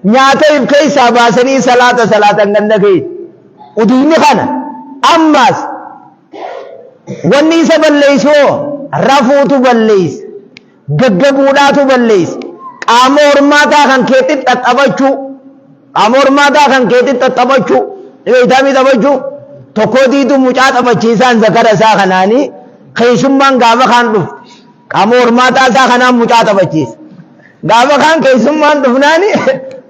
Nyaata if keessaa baasanii salaata salaatan ganda keessa. Uduunni kana ammaas wanni isa balleessu hoo rafuutu balleessa. Gaggabuudhaatu balleessa. Qaama hormaataa kan keetti xaxxabachuu. Qaama hormaataa kan keetti xaxxabachuu. Ni beektaa mi taphachuu? Tokkoo diitu mucaa taphachiisaan zakara isaa kanaanii keessummaan gaafa kaan dhufte. Qaama hormaataa isaa kanaan mucaa taphachiisa. Gaafa kaan keessummaan dhufnaani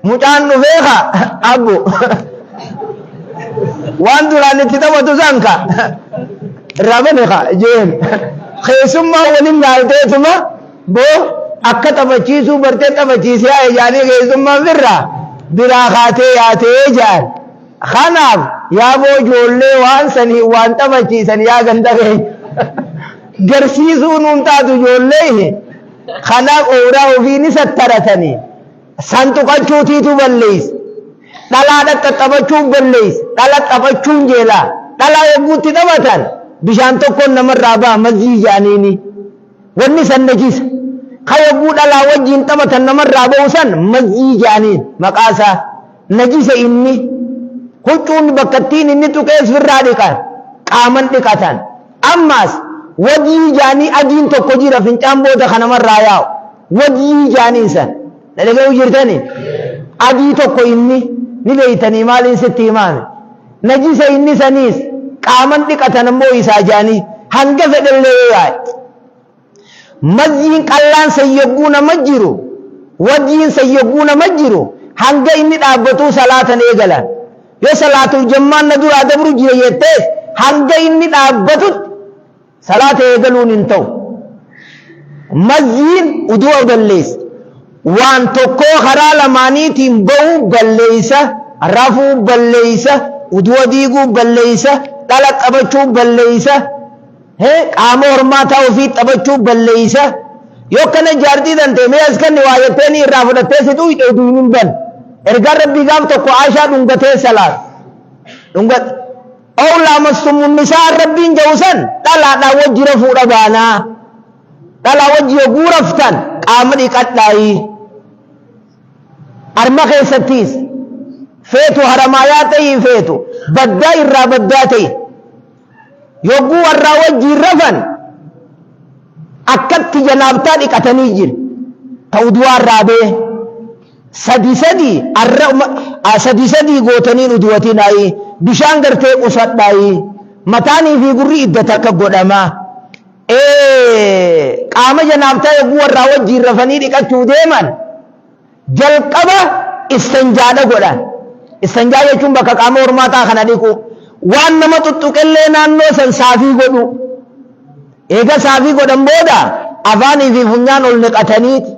mucaan dhufee ka abbo waan duraan itti taphatu san ka irraa bane ka jeen keessummaa waliin laalteetuma boo akka taphachiisuu bartee taphachiisee haa ijaanii keessummaan birraa biraa kaatee yaatee jaan. Kanaaf yaaboo ijoollee waan sanii waan taphachiisan yaa ganda keenya garsiisuu nuun taatu ijoollee. Kanaaf ooraa ofii ni sattaratanii san tuqachuutiitu balleessa. Dhalaadha xaxxabachuun balleessa. Dhala taphachuun jeelaa. Dhalaa yogguutti taphatan bishaan tokkoon namarraa ba'a mazii jaaniini. Wanni san najisa. Ka yogguu dhalaa wajjiin taphatan namarraa ba'u san mazii jaaniin maqaa isaa. Najisa inni. Huccuun bakkattiin inni tuqees firraa dhiqan. Qaaman dhiqatan. Ammaas wadyii jaanii adiin tokko jira fincaan booda ka namarraa yaa'u. Wadyii jaaniin san. Na dhaga'uu jirtanii? Adii tokko inni ni beeytanii maaliin sitti himaame? Najisa inni saniis qaaman dhiqatan ammoo isaa jaanii hanga fedhellee yoo yaa'e. Mazyiin qallaan san yogguu nama jiru, wadyiin san yogguu nama jiru, hanga inni dhaabbatuu salaatan eegalan. Yoo salaatul jammaan na duraa dabru jira jettees hanga inni dhaabbatutti salaata eegaluun hin ta'u. Mazyiin udu'a balleessa. Waan tokkoo karaa lamaaniitiin ba'uu balleessa, rafuu balleessa, udu'a diiguu balleessa, dhala qabachuu balleessa, Qaama hormaataa ofii taphachuu balleeysa. Yoo akkana jaartii tantee mee as kenni waa jetteeni irraa fudhattee si xuyxe uduun hin ban. Ergaan Rabbii gaaf tokko Aashaa dhungatee salaat. Dhungat. Ow laamastumun nisaa Rabbiin jedhu san dhalaadhaan wajji rafuudha baanaa. Dhalaa wajji yogguu raftan qaama dhiqadhaayi. Arma keessattiis feetu haramaayaa ta'ii feetu baddaa irraa baddaa ta'i. Yogguu warraa wajjiin rafan akkatti janaabtaa dhiqatanii jira. Ta uduwaa irraa bee sadi sadi arra sadi sadii gootaniin uduwatinaayi bishaan gartee qusadhaayi mataanii fi gurri idda takka godhama. Qaama janaabtaa yogguu warraa wajjiin rafanii dhiqachuu deeman Jalqaba istanjaadha godhan. Istanjaa jechuun bakka qaama hormaataa kana dhiquu. Waan nama tuttuqellee naannoo san saafii godhuu. Eega saafii godhan booda afaanii fi funyaan ol niqataniiti.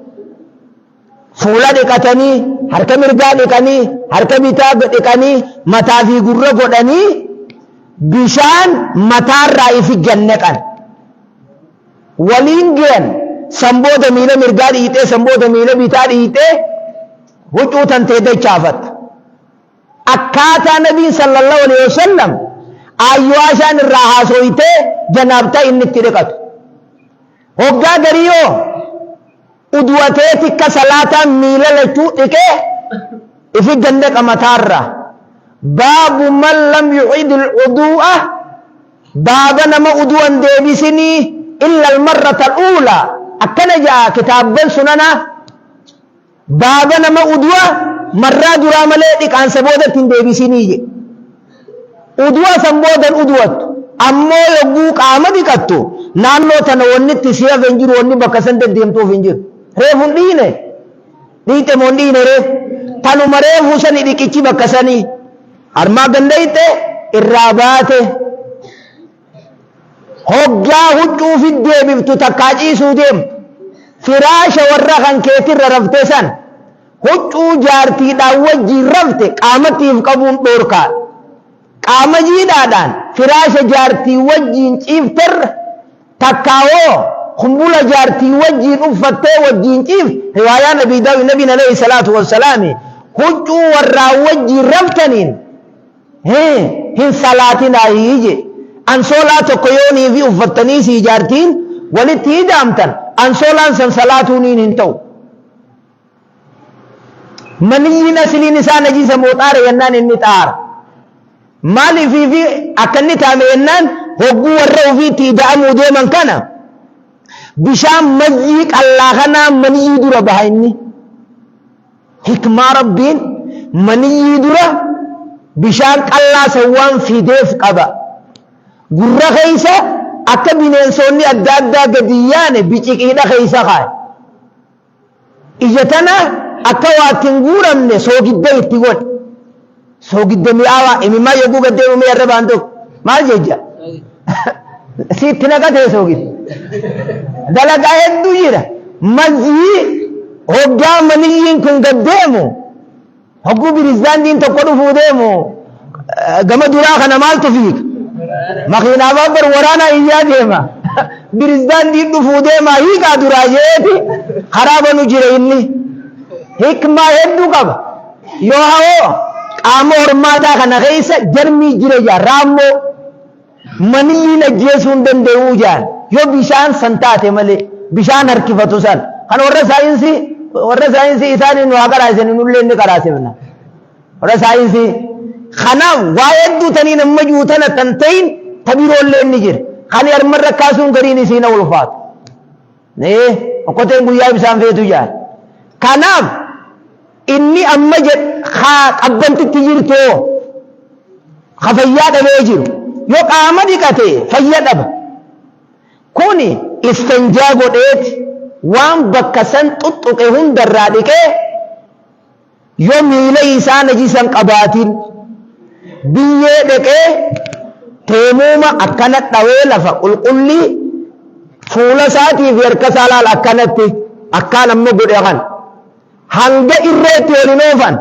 Fuula dhiqatanii, harka mirgaa dhiqanii, harka bitaa dhiqanii, mataa fi gurra godhanii bishaan mataarraa ifi gad naqan. Waliin gayan san booda miila mirgaa dhiiyxee san booda miila bitaa dhiiyxee huccuu tantee dachaafatta. Akkaataa Nabiin sallallahu alaihi wasallam Aayyoo Aashaan irraa haasooytee janaabtaa inni itti dhiqatu. Hoggaa garii hoo uduwatee tikka salaataa miila lachuu dhiqee ifi gandaqa mataarraa. Baabu man lam yu'idil uduu'a Baaba nama udu'a hin deebisinii illa almarrata al'uulaa akkana ja'a kitaabban sunanaa baaba nama udu'a marraa duraa malee dhiqaansa boodatti hin deebisinii jedhe. Udu'a san boodan udu'attu ammoo yogguu qaama dhiqattu naannoo tana wanni itti si hafe hin jiru wanni bakka san deddeemtuuf hin jiru. Reefu hin dhiine dhiixe moo hin dhiine reefu tanuma reefuu sani dhiqichi bakka sanii. Harmaa gandayxe irraa baate. Hoggaa huccuu fit deebiftu takkaa ciisuu deemtu. Firaasha warra kan keetirra rafte san huccuu jaartiidhaan wajjiin rafte qaamatti if qabuun dhoorkaadha. Qaama jiidhaadhaan firaasha jaartii wajjiin ciifterra Takkaa hoo kumbula jaartii wajjiin uffattee wajjiin ciifte riwaayaan Abii Daawud Nabiin alayhi salaatu wassalaami huccuu warraa wajjiin raftaniin hin salaatinaayi je. Ansoolaa tokko yoonii fi uffattanii sii jaartiin walitti hidaamtan ansoolaan san salaatuuniin hin ta'u. Maniyyiin asliin isaa najisa moo xaara jennaan inni xaara. Maaliifiifi akka inni taame jennaan hogguu warra ofiitti ida'amuu deeman kana bishaan mazyii qallaa kanaa maniyyii dura baha inni. Hikmaa Rabbiin maniyyii dura bishaan qallaa san waan fideef qaba. Gurra keessa akka bineensoonni adda addaa gadi hin yaane biciqiidha keessa kaaye. Ija tana akka waa itti hin guuramne soogidda itti godhe. Soogidda mi'aawaa imimmaan yogguu gad deemu mee arrabaan tokko maal jecha? Si itti naqatee soogidda. Dalagaa hedduu jira. Mazyii hoggaa maniyyiin kun gad deemu Hogguu pirezidaantiin tokko dhufuu deemu gama duraa kana maaltu fiiga? Makiinaa baabbar waraanaa iyyaa deema. Pirezidaantiin dhufuu deema hiikaa duraa jeeti karaa banu jira inni. Hikmaa hedduu qaba. Yoo hawoo qaama hormaataa kana keessa jarmii jira jaa raammoo maniyyiin ajjeesuu hin danda'uu jaan yoo bishaan san taate malee bishaan harkifatu san kan warra saayinsii warra saayinsii isaanii nu haa qaraasisani nullee ni qaraasifna warra saayinsii kanaaf waa hedduu taniin amma jiru tana tan ta'in ta biroollee ni jira kan harmarra kaasuun gariin isiin ulfaatu nee okkoteen guyyaa ibsaan feetu jaan kanaaf Inni amma jedh kaa qabbantitti jirtu hoo? Ka fayyaa dhabee jiru. Yoo qaama dhiqate fayya dhaba. Kuni istanjaa godheeti waan bakka san xuxxuqe hundarraa dhiqee yoo miila isaa najisa hin qabaatin biyyee dheqee teemuuma akkana dhawee lafa qulqullii fuula isaatii fi harka isaa laal akkanatti akkaan amma godhe kan Hanga irreetti ol hin oofan.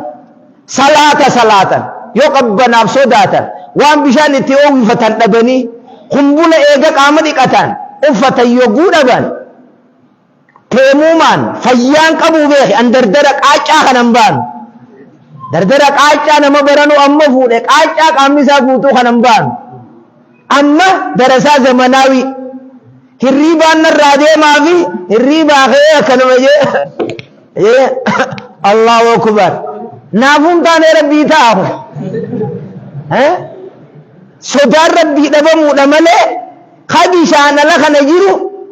Salaata salaatan. Yoo qabbanaaf sodaatan. Waan bishaan itti oowwifatan dhabanii. Kumbula eega qaama dhiqatan uffatan yogguu dhaban. Teemuumaan fayyaan qabuu beeki an dardara qaaccaa kana hin baanu. Dardara qaaccaa nama baranuu amma fuudhe qaaccaa qaamni isaa guutuu kana hin baanu. Amma darasaa zamanaawii. Hirriibaan narraa deemaa fi hirriibaa ka'ee akkanuma jee jee Allahu akbar. Naafuun taanee rabbii ta'a kun. Eh? Sodaan rabbii dhabamuudha malee ka bishaan ala kana jiru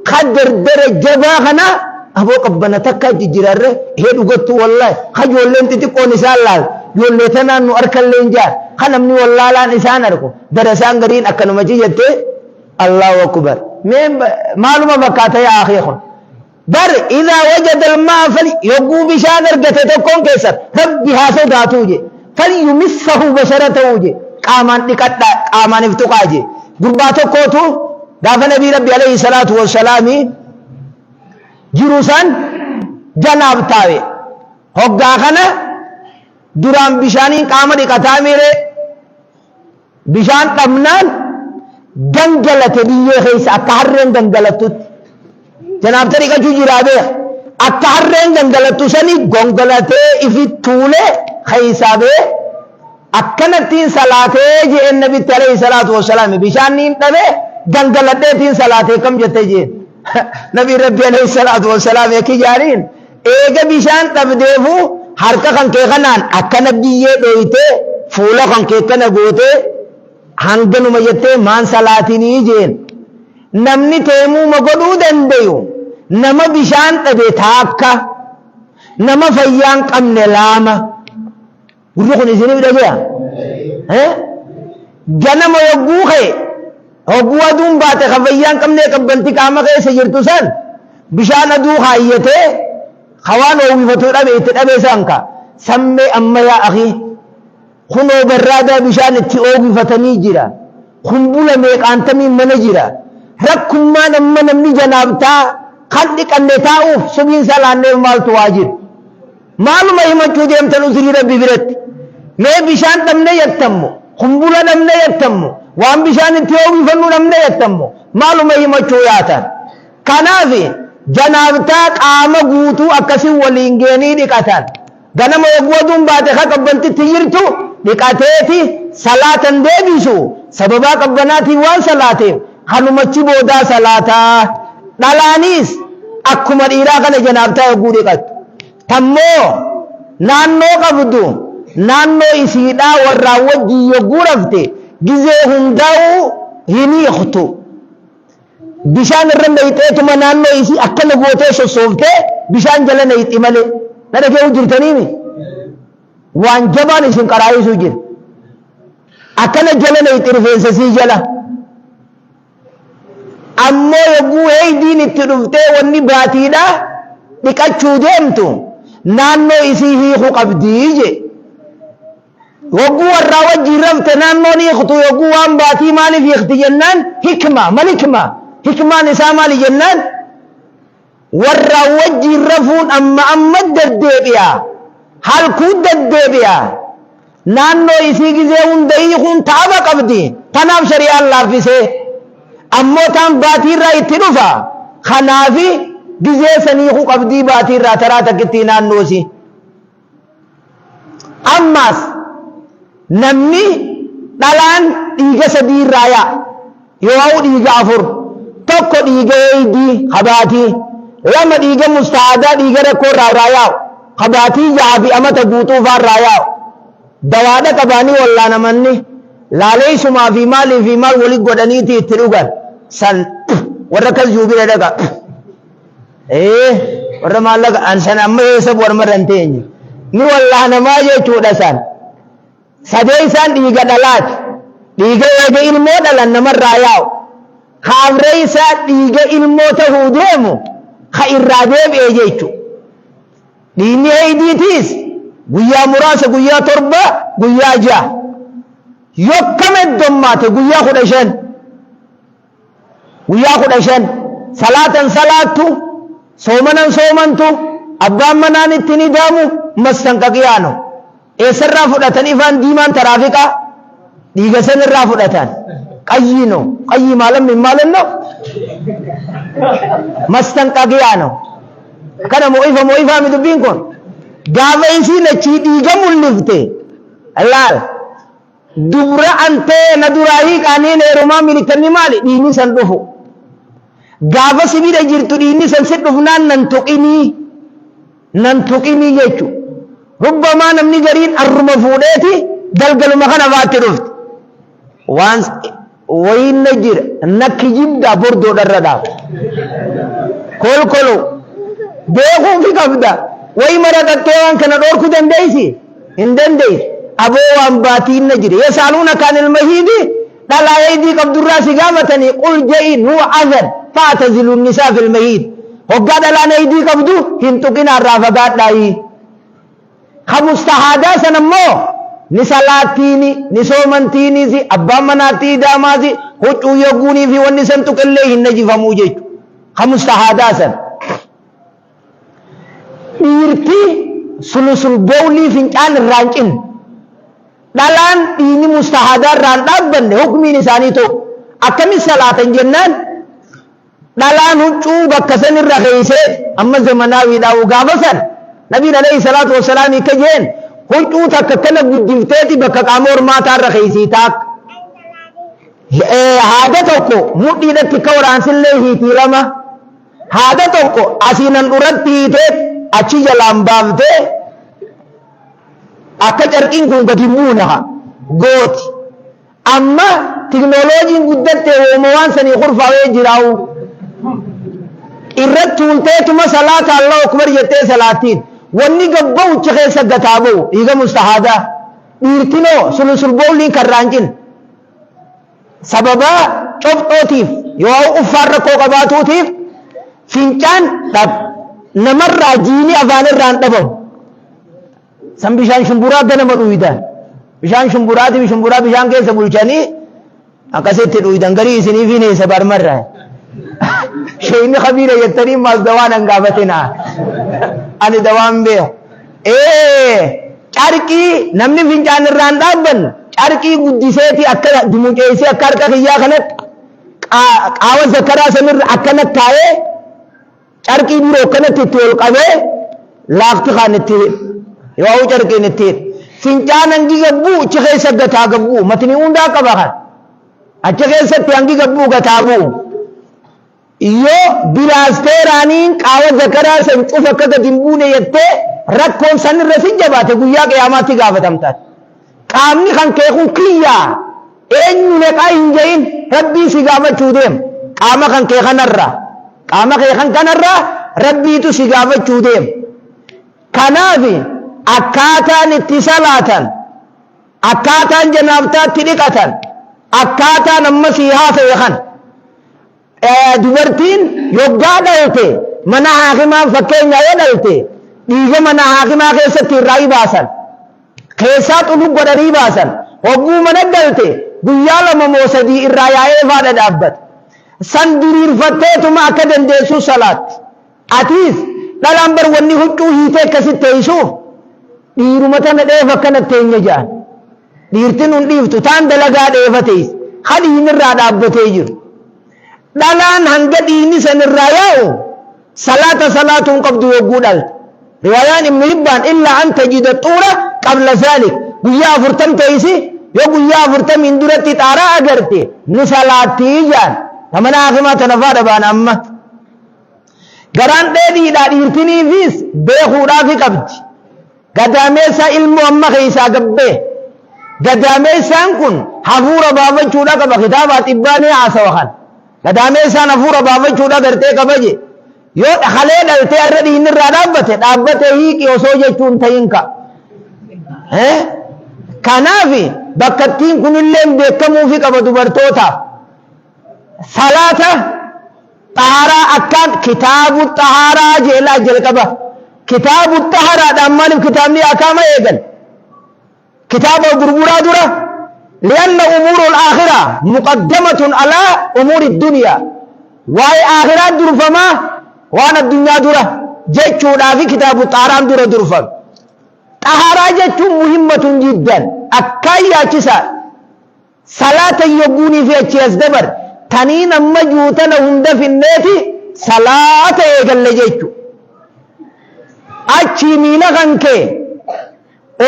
ka dardara jabaa kana aboo qabbana takka jijjiirarre hee dhugattu wallahi ka ijoolleen xixiqqoon isaan laal ijoollee tanaan nu harkallee hin jaar ka namni wallaalaan isaan arku darasaan gariin akkanuma jettee Allahu akbar. Mee maaluma fakkaata yaa akhii kun. Bar idaa wajada almaa fal yogguu bishaan argate tokkoon keessan rabbi haa sodaatuu je. Falyumissahu basharatahu je. Qaamaan dhiqadhaa qaamaan if tuqaa je. Gurbaa tokkootu gaafa nabii rabbi alayhi salaatu wassalaami jiru san janaab taawe. Hoggaa kana duraan bishaaniin qaama dhiqataa miiree Bishaan dhabnaan gangalate biyyee keessa akka harreen gangalattutti. Janaabta dhiqachuu jiraa beeka. Akka harreen gangalattu sanii gongalatee ifi tuulee keessaa bee akkanattiin salaatee je'een nabitti alayhi salaatu wassalaam bishaan niin dhabee gangaladheetiin salaatee kam jette jeen. Nabi rabbi alayhi salaatu wassalaam ekki jaaniin Eega bishaan dhabdeefuu harka kan kee kanaan akkana biyyee dhooytee fuula kan kee akkana gootee hanganuma jettee maan salaatinii jeen. Namni teemuuma godhuu dandayu nama bishaan dhabe taakka, nama fayyaa hin qabne laama. Gurri kun isiniif dhagaya? Eh? Ganama yogguu ka'e, hogguu aduun baate ka fayyaa hin qabnee qabbanti qaama keessa jirtu san bishaan aduu kaayyatee ka waan oowwifatu dhabe itti dhabe san ka sammee amma yaa akii kunoo barraadaa bishaan itti oowwifatanii jira. Kumbula meeqaantamiin mana jira. Rakkummaan amma namni janaabtaa kan dhiqanne taa'uuf subiin salaanneef maaltu waa jira. Maaluma himachuu deemtan uzrii Rabbi biratti? Mee bishaan dhabne jettammo? Kumbula dhabne jettammo? Waan bishaan itti oowwifannu dhabne jettammo? Maaluma himachuu yaatan? Kanaaf janaabtaa qaama guutuu akkasiin waliin geenii dhiqatan. Ganama yogguu aduun baate ka qabbantitti jirtu dhiqateeti salaatan deebisu. Sababaa qabbanaatiin waan salaateef kanumachi boodaa salaataa. Dhalaaniis akkuma dhiiraa kana janaabtaa yogguu dhiqattu. Tammoo Naannoo qabdu naannoo isiidhaa warraa wajjin yogguu rafte gizee hundaa'uu hin hiiktu. Bishaan irra nayxeetuma naannoo isii akkana gootee sossooftee bishaan jala nayxi malee. Na dhagee'uu jirtaniimi? Waan jabaan isin qaraayisuu jira. Akkana jala nayxi rifeensa isii jala. Ammoo yogguu heeydiin itti dhuftee wanni baatiidha dhiqachuu deemtu naannoo isii hiikuu qabdii je. Yogguu warraa wajjiin rafte naannoon hiiktu yogguu waan baatii maaliif hiikti jennaan hikma mal hikma hikmaan isaa maali jennaan warraa wajjiin rafuun amma amma deddeebi'a halkuu deddeebi'a Naannoo isii gizee hunda hiikuun ta'aba qabdi. Tanaaf shari'aan laaffisee. Ammoo taan baatiirraa itti dhufa. Kanaafi gizee san hiikuu qabdii baatiirraa taraa takkittii naannoo isii. Ammaas namni dhalaan dhiiga sadii irraa yaa'a. Yoo dhiiga afur. Tokko dhiiga eeydii kabaatii. Lama dhiiga mustahaadaa dhiiga rakkoo irraa irraa yaa'u. Kabaatii jaha fi amata guutuu faa irraa yaa'u. Dawaadha qabaanii wallaanamanni. Laaleessumaa fi maalii fi maal wali godhaniiti itti dhugan. San warra akkas jiru bira dhaqa. Ee warra maallaqa an san amma eessa bu'an marra hin teenye. Ni wallaanamaa jechuudha san. Sadeeysaan dhiiga dhalaati. Dhiiga eega ilmoo dhalan namarraa yaa'u. Ka afreeysaa dhiiga ilmoo tahuu deemu ka irraa deebi'e jechu. Dhiigni heeydiitiis guyyaa muraasa guyyaa 7 guyyaa 6. Yokkam heddommaate guyyaa 15. Guyyaa 15 salaatan salaattu, soomanan soomantu, abbaan manaan itti ni daamu, mastanqaqiyaano. Eessarraa fudhatan ifaan diimaan taraafiqaa? Dhiiga sanirraa fudhatan. Qayyii no. Qayyii maalan min maalan no? Mastanqaqiyaano. Kana moo ifa moo ifaa mi dubbiin kun? Gaafa isiin achii dhiiga mul'ifte laal. Dubra antee na duraa hiiqaaniin heerumaa milikanni maali? Dhiigni san dhufu. Gaafa si bira jirtu dhiigni san si dhufnaan nan tuqinii. Nan tuqinii jechu. Rubbamaa namni gariin arruma fuudheeti galgaluma kana faatti dhufti. Waan wayiin na jira na kijibdaa bordoodharra dhaaba. Kolkolo beekuufi qabda. Wayi maraxattee waan kana dhoorkuu dandeessi? Hin dandeessu. Aboo waan baatiin na jira. Yasaaluunaka anil mahiidi dhalaa heeydii qabdurraa si gaafatanii qul je'iin huwa adhan fa'tazilu nisaa fil mahiid. Hoggaa dhalaan heeydii qabdu hin tuqinaa irraa fagaadhaayi. Ka mustahaadaa san ammoo ni salaattiini, ni soomantiiniisi, abbaan manaatti idaamaasi, huccuu yogguunii fi wanni san tuqellee hin najifamuu jechu. Ka mustahaadaa san. Dhiirti sulusul bowlii fincaan irraa hin cinne. Dhalaan dhiigni mustahaadaa irraa hin dhaabbanne hukmiin isaanii tokko. Akkamitti salaatan jennaan dhalaan huccuu bakka san irra keeysee amma zamanaawiidhaa gaafa san nabiin alayhi salaatu wassalaam akka jeen huccuu takka akkana guddifteeti bakka qaama hormaataa irra keeysii taakka. Haada tokko mudhiidhatti akka waraansillee hiitii lama. Haada tokko asiin handhuratti hiitee achi jalaan baaftee akka carqiin kun gadi hin buune haa gooti. Amma tiknooloojiin guddatte wooma waan sanii kurfaawee jiraa'u. Irratti tuulteetuma salaata Allahu Akbar jettee salaattiin. Wanni gabba'u achi keessa gataa ba'u dhiiga mustahaadaa. Dhiirtinoo sulusul bowliin karraa hin cinne. Sababaa cobxootiif yoo uffaan rakkoo qabaatuutiif fincaan dhab namarraa jiini afaan irraa hin dhabamu. San bishaan shumburaa ganama dhuydan. Bishaan shumburaatii shumburaa bishaan keessa bulchanii akkasitti dhuydan garii isiniif hin eessa barmarraa. Sheeyni kabiira jettanii maas dawaan hin gaafatinaa. Ani dawaan beeku. Ee carqii namni fincaan irraa hin dhaabbanne carqii guddiseeti akka dumuceessee akka harka kiyyaa kanatti qaawa zakaraa sanirra akkana taa'ee carqii biroo akkanatti itti ol qabee laafti kaan itti yoo carqiin itti fincaan hangi gabbuu achi keessa gataa gabbuu matni hundaa qaba kan achi keessatti hangi gabbuu gataa bu'u. Yoo bilaasteeraaniin qaawa zakaraa san cufa akka gad hin buune jettee rakkoon san irra si jabaate, guyyaa qiyaamaatti gaafatamtaati. Qaamni kan kee kun kiyyaa eenyu meqaa hin je'in, Rabbiin si gaafachuu deema. Qaama kan kee kanarraa, qaama kee kan kanarraa Rabbiitu si gaafachuu deema. Kanaaf akkaataan itti salaatan, akkaataan janaabtaatti dhiqatan, akkaataan amma sii haasawe kana. Dubartiin yoggaa dhalte mana haakimaan, fakkeenyaa yoo dhalte, dhiiga mana haakimaa keessatti irraa baasan. Keessaa xuluq godhanii baasan. Hogguu mana dhalte guyyaa 2 moo 3 irraa yaa'ee faadha dhaabbata. San diriirfatteetuma akka dandeessu salaatti. Atiis dhalaan bar wanni huccuu hiitee akkasitti teessuuf dhiiruma tana dheefa akkana teenya jedhan. Dhiirtin hun dhiiftu taan dalagaa dheefa teessi. Ha dhiinirraa dhaabbatee jiru. Dhalaan hanga dhiigni san irraa yaa'u salaata salaatuun qabdu yogguu dhalte. Riwaayaan Ibn Hibbaan إلا أن تجد الطهر قبل ذلك, guyyaa 40 teessi, yoo guyyaa 40n duratti xaaraa agarte ni salaattii jaan. Namana hakimaa tana faadha baan amma. Garaan dheedhiidhaa dhiirtiniifis beekuudhaafi qabdi. Gadaameessaa ilmoo amma keessaa gabbee. Gadaameessaan kun hafuura baafachuudha qaba, kitaabaa xibbaanii haasawa kan. Gadaameessaan hafuura baafachuudha gartee qaba je. Yoo halee dhaltee har'a dhiinni irraa dhaabbate, dhaabbate hiiqi osoo jechuun ta'in ka. Kanaaf bakkattiin kunillee beekamuufi qaba dubartootaaf. Salaata xaharaa akkaan kitaabu xaharaa jeelaa jalqaba. Kitaabu xaharaadhaan maaliif kitaabni akaama eegal? Kitaaba gurguraa dura, لأن أمور الآخرة مقدمة على أمور الدنيا. Waa'ee akhiraa durfamaa waan addunyaa dura jechuudhaafi kitaabu xaharaan dura durfame. Xaharaa jechuun مهمة جدا, akkaan yaachisaa. Salaata yogguunii fi achi as dabar taniin amma juutana hunda finneeti salaata eegalle jechu. Achii miila kan kee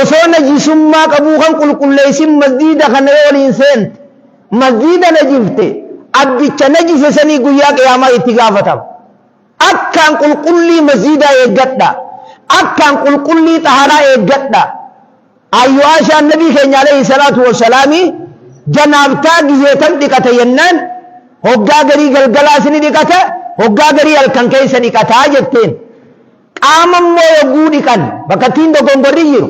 osoo najisummaa qabuu kan qulqulleessin masjiida kana yoo waliin seente, masjiida najifte, abbicha najise sanii guyyaa qiyaamaa itti gaafatama. Akkaan qulqullii masjiidaa eeggadha. Akkaan qulqullii xaharaa eeggadha. Ayyu Aashaan nabii keenya عليه الصلاة والسلام janaabtaa gizeetan dhiqata jennaan, hoggaa garii galgalaas ni dhiqata, hoggaa garii halkan keessa dhiqataa jetteen. Qaama immoo yogguu dhiqan bakka ittiin dogongorri jiru,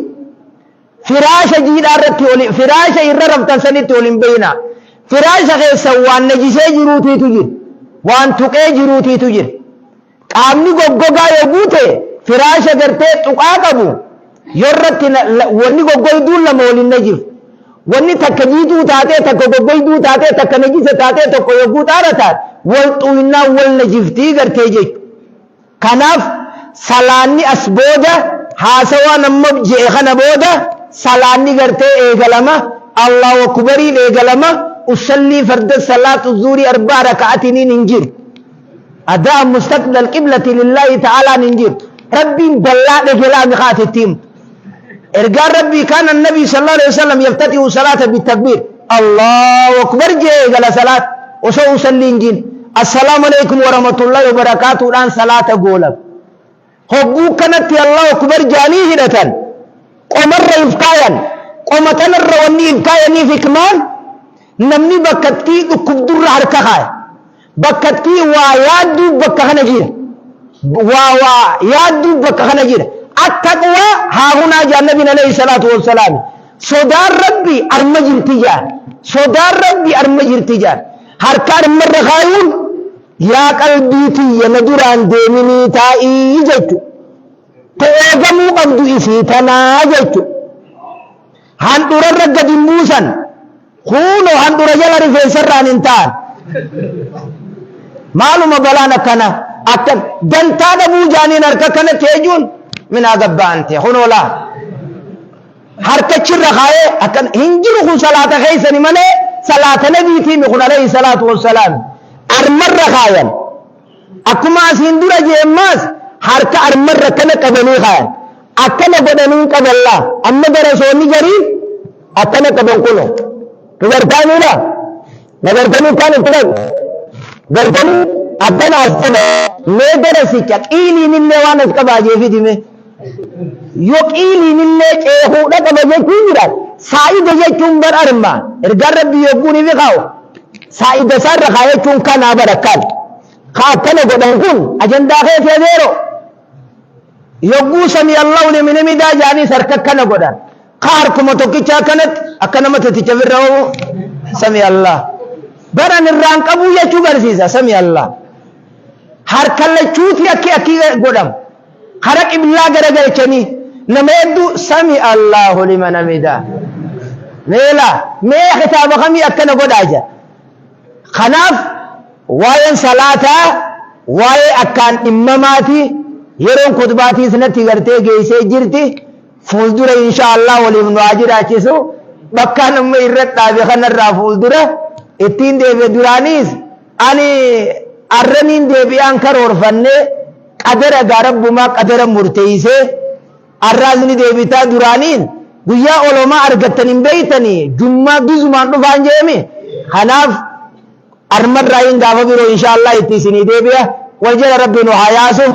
firaasha jiidhaa irratti oli, firaasha irra raftan sanitti ol hin beeyna. Firaasha keessa waan najisee jiruutiitu jira, waan tuqee jiruutiitu jira. Qaamni goggogaa yogguu ta'e, firaasha gartee tuqaa qabu yorratti wanni goggoyduun lama waliin najiftu. Wanni takka jiituu taatee, takka goggoyduu taatee, takka najisa taatee, tokko yogguu xaara taate wal xuunnaa wal najiftii gartee jechuudha. Kanaaf salaanni as booda, haasawaa nama je'e kana booda, salaanni gartee eegalama. الله أكبر iin eegalama. أصلي فرض صلاة الظهر 4 ركعات niin hin jiru. أداء مستقبل القبلة لله تعالى hin jiru. Rabbiin bal'aa dhegelaa miqaatettiin. Ergaan Rabbii كان النبي صلى الله عليه وسلم يفتتح الصلاة بالتكبير. الله أكبر jee eegala salaat osoo أصلي hin jin. السلام عليكم ورحمة الله وبركاته dhaan salaata goolab. Hogguu kanatti الله أكبر jaanii hidhatan. Qomarra if kaayan. Qoma tanarra wanni if kaayaniif hikmaan, namni bakkattii dhukkubdurra harka kaaya. Bakkattii waa yaadduu bakka kana jira. Waa yaadduu bakka kana jira. التقوى هاهنا jaa nabiin عليه الصلاة والسلام. Sodaan Rabbi arma jirti jaan. Sodaan Rabbi arma jirti jaan. Harka armarra kaayuun yaa qalbii tiyya na duraan deeminii taa'ii jechu. Ta eegamuu qabdu isii tanaa jechu. Handhurarra gadi hin buusan. Kunoo handhura jala rifeensarraan hin ta'an. Maaluma balaan akkana akka dantaa dhabuu jaaniin harka kanatti eejuun minaa gabba'ante kunoo laa. Harkachirra kaayee akkan hin jiru, kun salaata keessani malee salaata nabiitii kun عليه الصلاة والسلام. Armarra kaayan. Akkuma asiin dura jeemmaas harka armarra akkana qabanii kaayan. Akkana godhanii qaballaa. Amma darasoonni garii akkana qaban kunoo. Dubartaaniidha. Nagartanii kaan itti qabu. Gartanii Akkana as qaba. Mee darasicha qiiliin illee waan as qabaa jeefiti mee. Yoo qiiliin illee ceekuudha qaba jechuun jira. Saa'ida jechuun bar arma. Ergaan Rabbii yogguun ifi kaa'u. Saa'ida isaarra kaayachuun kanaa bar akkaan. Ka akkana godhan kun ajandaa keeti adeero. Yogguu sami Allahu liman hamidaa jaaniis harka akkana godhan. Ka harkuma tokkicha akkanatti akka nama titicha birra oofu sami Allah. Baran irraan qabuu jechuu garsiisa sami Allah. Harka lachuuti akki akki godhamu. Kara qiblaa garagalchanii nama hedduu sami Allahu liman hamidaa. Meela mee kitaaba kamii akkana godhaa jira. Kanaaf waa'een salaataa waa'ee akkaan dhimmamaati yeroon khutbaatiis natti gartee geessee jirti fuuldura insha Allah waliif nu haa jiraachisu bakkaan amma irra dhaabe kanarraa fuuldura ittiin deebi'e duraaniis ani arraniin deebi'aan karoorfanne qadara gaa rabbumaa qadara murteessee Arraas ni deebitaa duraaniin guyyaa olomaa argattan hin beeytanii jummaa gizumaan dhufaan jeemi kanaaf armarraayin gaafa biroo insha Allah itti isinii deebi'a wal jala rabbi nu haa yaasu.